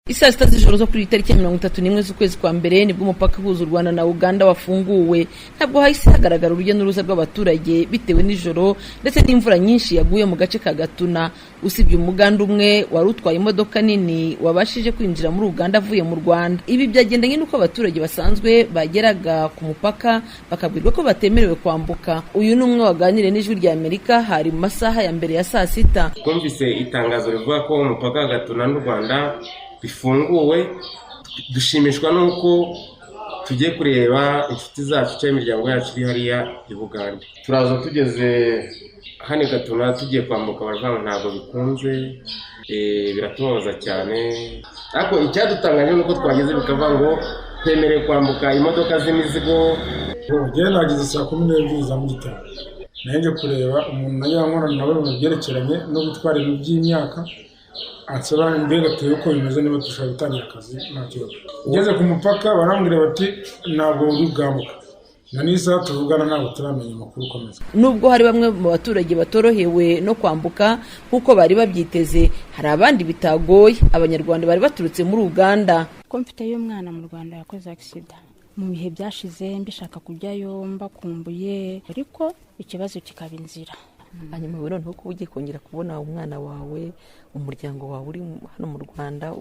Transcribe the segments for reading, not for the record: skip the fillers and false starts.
Isaa 6 z'ijoro zo kuri tariki ya 31 z'ukwezi kwa mbere nibwo umupaka uhuza u Rwanda na Uganda wafunguwe. Ntabwo hahise hagaragara urujya n'uruza rw'abaturage bitewe n'ijoro ndetse n'imvura nyinshi yaguye mu gace ka Gatuna, usibye umuganda umwe wari utwaye imodoka nini wabashije kwinjira muri Uganda avuye mu Rwanda. Ibi byagendanye n'uko abaturage basanzwe bageraga ku mupaka bakabwirwa ko batemerewe kwambuka. Uyu ni umwe waganiriye n'Ijwi rya Amerika, hari mu masaha ya mbere ya saa 6. Twumvise itangazo rivuga ko umupaka wa Gatuna n'u Rwanda bifunguwe, dushimishwa n'uko tugiye kureba inshuti zacu cyangwa imiryango yacu iri hariya i Bugande. Turaza tugeze hano i Gatuna, tugiye kwambuka baravuga ngo ntabwo bikunze, biratubabaza cyane. Ariko icyadutangaje ni uko twageze bikavuga ngo twemerewe kwambuka imodoka z'imizigo. Njyewe nageze saa 12 za mu gitondo, nari kureba umuntu najya nkorana nawe mu byerekeranye no gutwara ibintu by'imyaka, ansaba mbega turebe uko bimeze, niba dushobora gutangira akazi nta kibazo. Ugeze ku mupaka barambwira bati ntabwo uri bwambuka, na n'isaha tuvugana ntabwo turamenya amakuru ukomeza. Nubwo hari bamwe mu baturage batorohewe no kwambuka nk'uko bari babyiteze, hari abandi bitagoye, Abanyarwanda bari baturutse muri Uganda. Ko mfiteyo umwana mu Rwanda yakoze accident mu bihe byashize, mbishaka kujyayo mbakumbuye, ariko ikibazo kikaba inzira. Hanyuma ubu noneho kuba ugiye kongera kubona umwana wawe, umuryango wawe uri hano mu Rwanda,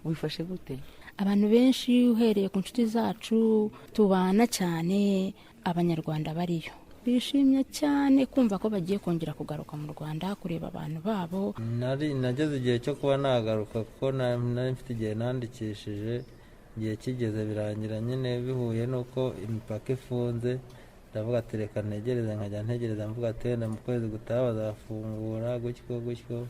wifashe gute? Abantu benshi, uhereye ku nshuti zacu tubana cyane, Abanyarwanda bariyo bishimye cyane kumva ko bagiye kongera kugaruka mu Rwanda kureba abantu babo. Nari nageze igihe cyo kuba nagaruka kuko nari mfite igihe nandikishije, igihe kigeze birangira nyine bihuye n'uko imipaka ifunze. Ndavuga ati reka ntegereze, nkajya ntegereza mvuga ati wenda mu kwezi gutaha bazafungura, gutyo gutyo,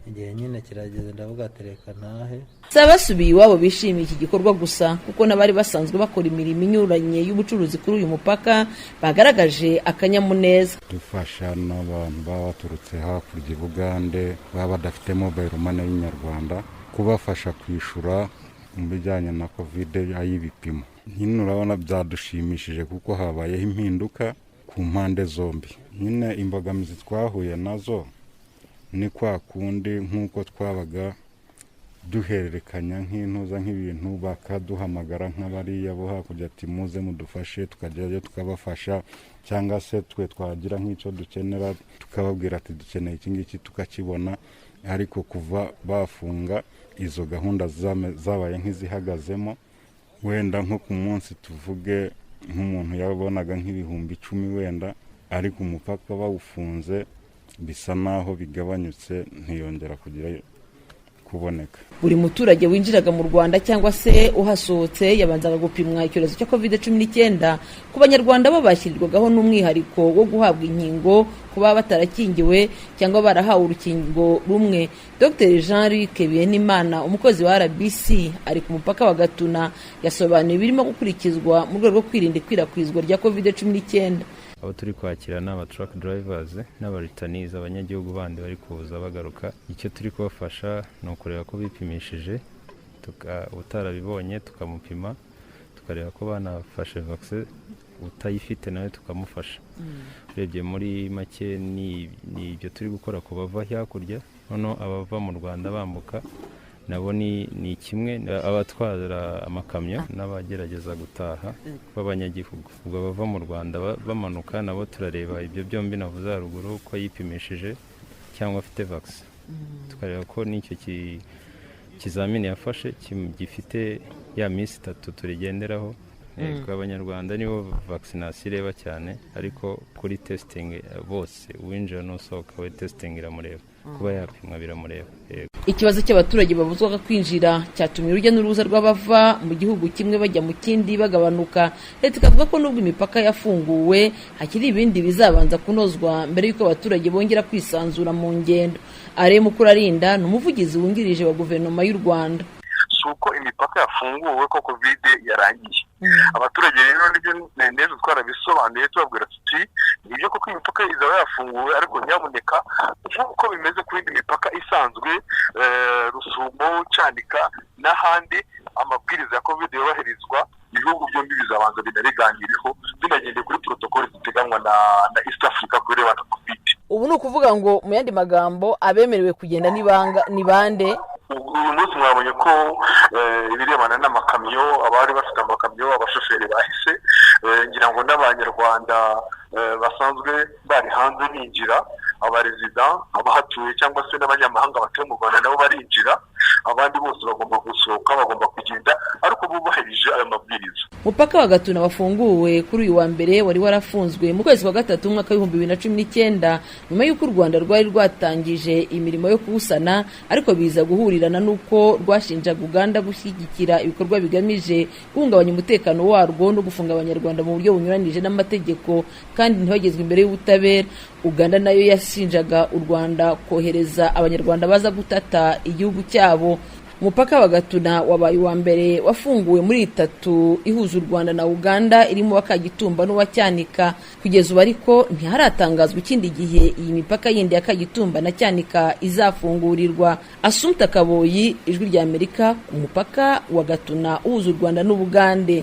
igihe nyine kirageze ndavuga ati reka ntahe. Si abasubiye iwabo bishimiye iki gikorwa gusa, kuko n'abari basanzwe bakora imirimo inyuranye y'ubucuruzi kuri uyu mupaka bagaragaje akanyamuneza. Dufasha n'abantu baba baturutse hakurya i Bugande, baba badafite mobile money y'inyarwanda, kubafasha kwishyura mu bijyanye na COVID ay'ibipimo. Nyine urabona byadushimishije kuko habayeho impinduka ku mpande zombi. Nyine imbogamizi twahuye nazo ni kwa kundi nk'uko twabaga duhererekanya nk'intuza nk'ibintu, bakaduhamagara nk'abariya bo hakurya ati muze mudufashe, tukajyayo tukabafasha, cyangwa se twe twagira nk'icyo dukenera tukababwira ati dukeneye iki ngiki, tukakibona. Ariko kuva bafunga, izo gahunda zabaye nk'izihagazemo. Wenda nko ku munsi, tuvuge nk'umuntu yabonaga nk'10,000 wenda, ariko umupaka bawufunze bisa naho bigabanyutse, ntiyongera kugira kuboneka. Buri muturage winjiraga mu Rwanda cyangwa se uhasohotse yabanzaga gupimwa icyorezo cya COVID-19. Ku Banyarwanda bo bashyirirwagaho n'umwihariko wo guhabwa inkingo ku baba batarakingiwe cyangwa barahawe urukingo rumwe. Dr Jean Luc Bienimana, umukozi wa RBC ari ku mupaka wa Gatuna, yasobanuye ibirimo gukurikizwa mu rwego rwo kwirinda ikwirakwizwa rya COVID-19. Abo turi kwakira ni aba truck drivers n'aba returnees, abanyagihugu bandi bari kuza bagaruka. Icyo turi kubafasha ni ukureba ko bipimishije, utarabibonye tukamupima, tukareba ko banafashe vaccine, utayifite nawe tukamufasha. Urebye muri make ni ibyo turi gukora ku bava hakurya. Noneho abava mu Rwanda bambuka nabo ni kimwe, abatwara amakamyo n'abagerageza gutaha b'abanyagihugu. Ubwo abava mu Rwanda bamanuka nabo turareba ibyo byombi navuze haruguru, ko yipimishije cyangwa afite vaccine, tukareba ko n'icyo kizamini yafashe gifite ya minsi 3 turigenderaho. Abanyarwanda nibo vaccination ireba cyane, ariko kuri testing bose, uwinjira n'usohoka we testing iramureba, kuba yapimwa biramureba. Ikibazo cy'abaturage babuzwaga kwinjira cyatumye urujya n'uruza rw'abava mu gihugu kimwe bajya mu kindi bagabanuka. Leta ikavuga ko nubwo imipaka yafunguwe hakiri ibindi bizabanza kunozwa mbere y'uko abaturage bongera kwisanzura mu ngendo. Alain Mukurarinda ni umuvugizi wungirije wa Guverinoma y'u Rwanda. Si uko imipaka yafunguwe ko COVID yarangiye. Abaturage rero nibyo neza twarabisobanuye, tubabwira tuti nibyo koko imipaka izaba yafunguwe, ariko nyamuneka nk'uko bimeze ku yindi mipaka isanzwe, Rusumo, Cyanika n'ahandi, amabwiriza ya COVID yubahirizwa. Ibihugu byombi bizabanza binabiganireho binagendeye kuri protocole ziteganywa na East Africa ku birebana na COVID. Ubu ni ukuvuga ngo mu yandi magambo abemerewe kugenda ni bande? Uyu munsi mwabonye ko ibirebana n'amakamyo, abari bafite amakamyo, abashoferi bahise, ngira ngo n'Abanyarwanda basanzwe bari hanze binjira, abarezida, abahatuye cyangwa se n'abanyamahanga batuye mu Rwanda nabo barinjira. Abandi bose bagomba gusohoka, bagomba kugenda, ariko bubahirije ayo mabwiriza. Umupaka wa Gatuna wafunguwe kuri uyu wa mbere, wari warafunzwe mu kwezi kwa gatatu umwaka w'2019, nyuma y'uko u Rwanda rwari rwatangije imirimo yo kuwusana, ariko biza guhurirana n'uko rwashinjaga Uganda gushyigikira ibikorwa bigamije guhungabanya umutekano warwo no gufunga Abanyarwanda mu buryo bunyuranije n'amategeko kandi ntibagezwe imbere y'ubutabera. Uganda nayo yashinjaga u Rwanda kohereza Abanyarwanda baza gutata igihugu cyabo. Umupaka wa Gatuna wabaye uwa mbere wafunguwe muri itatu ihuza u Rwanda na Uganda, irimo uwa Kagitumba n'uwa Cyanika. Kugeza ubu ariko ntiharatangazwa ikindi gihe iyi mipaka yindi ya Kagitumba na Cyanika izafungurirwa. Asumta Kaboyi, Ijwi ry'Amerika, ku mupaka wa Gatuna uhuza u Rwanda n'Ubugande.